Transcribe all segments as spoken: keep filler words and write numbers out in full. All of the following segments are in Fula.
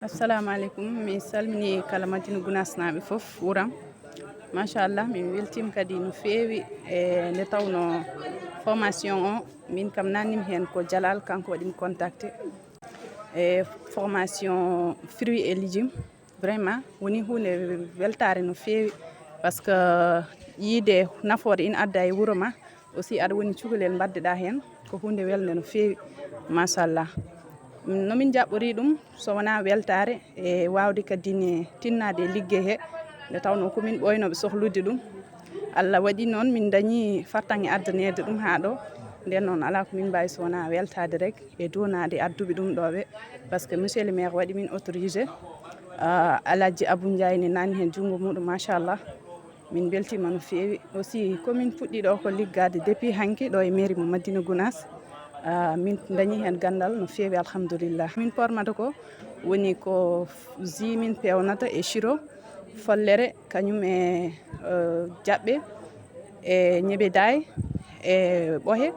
Assalamu aleykum, mi salmini kala Madina Gunaas naaɓe fof, wuram. Machallah, min weltiima kadi no feewi e nde tawno formation o, min kam nannim heen ko Jalal, kanko waɗimi contacté e formation fruits et légumes. Vraiment woni huunde weltaare no feewi, parce que yiide nafoore ina adda e wuro ma, aussi aɗa woni cukalel mbaddeɗa heen, ko huunde welnde no feewi. Machallah, no min jaɓɓori ɗum so wonaa weltaare e waawde kadi ne tinnaade e liggey he, nde tawno ko min ɓooynooɓe sohlude ɗum. Allah waɗi noon min dañi fartaŋŋe addaneede ɗum haa ɗo. Nden noon alaa ko min mbaawi so wonaa weltaade rek e duwanaade adduɓe ɗum ɗo ɓe, parce que monsieur le maire waɗi min autorisé. Ah, Alhaji Abou Ndiaye ne nanni heen junngo muɗum, machallah. Min mbeltiima no feewi. Aussi ko min puɗɗi ɗo ko liggaade depuis hanki ɗo e mairie mo Madina Gunaas. Ah, min dañi heen ganndal no feewi, alhamdulillah. Min pormata ko woni ko jus min peewnata e sirop, follere, kañum e, eh, jaɓɓe, e ñebedaay, e ɓohe,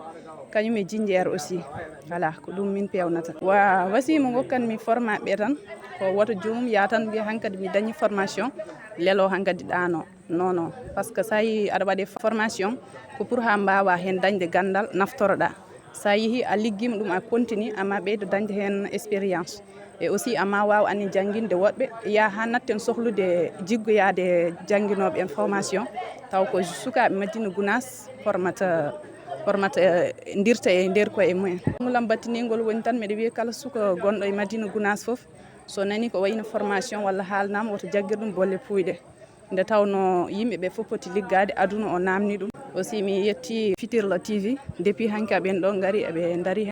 kañum e jinjeer aussi. Voilà, ko ɗum min peewnata. Wa, wasi mo ngokkanmi formaaɓe tan, ko woto joomum yaa tan mbiya hankadi mi dañi formation, lelo hankadi ɗaano. Non, non, parce que so a yii aɗa waɗe formation, ko pour haa mbaawa heen dañde ganndal, naftoroɗa. So a yehii a liggiima ɗum, a continue, a ma ɓeydo dañde heen expérience. E aussi a ma waaw ani jannginde woɗɓe, yaa haa natten sohlude jiggoyaade jannginooɓe en formation, taw ko sukaaɓe Madina Gunaas formata, formata, eh, ndirta e nder koye mumen. Ngulam battiningol woni tan, miɗa wiya kala suka gonɗo e Madina Gunaas fof, so nani ko wayno formation walla haalnaama, woto jaggir ɗum bolle puuyɗe. Nde tawno yimɓe ɓe fof poti liggaade, aduna o naamni ɗum. Aussi mi yetti Fitirla T V, depuis hanki aɓen ɗo ngari, eɓe ndari.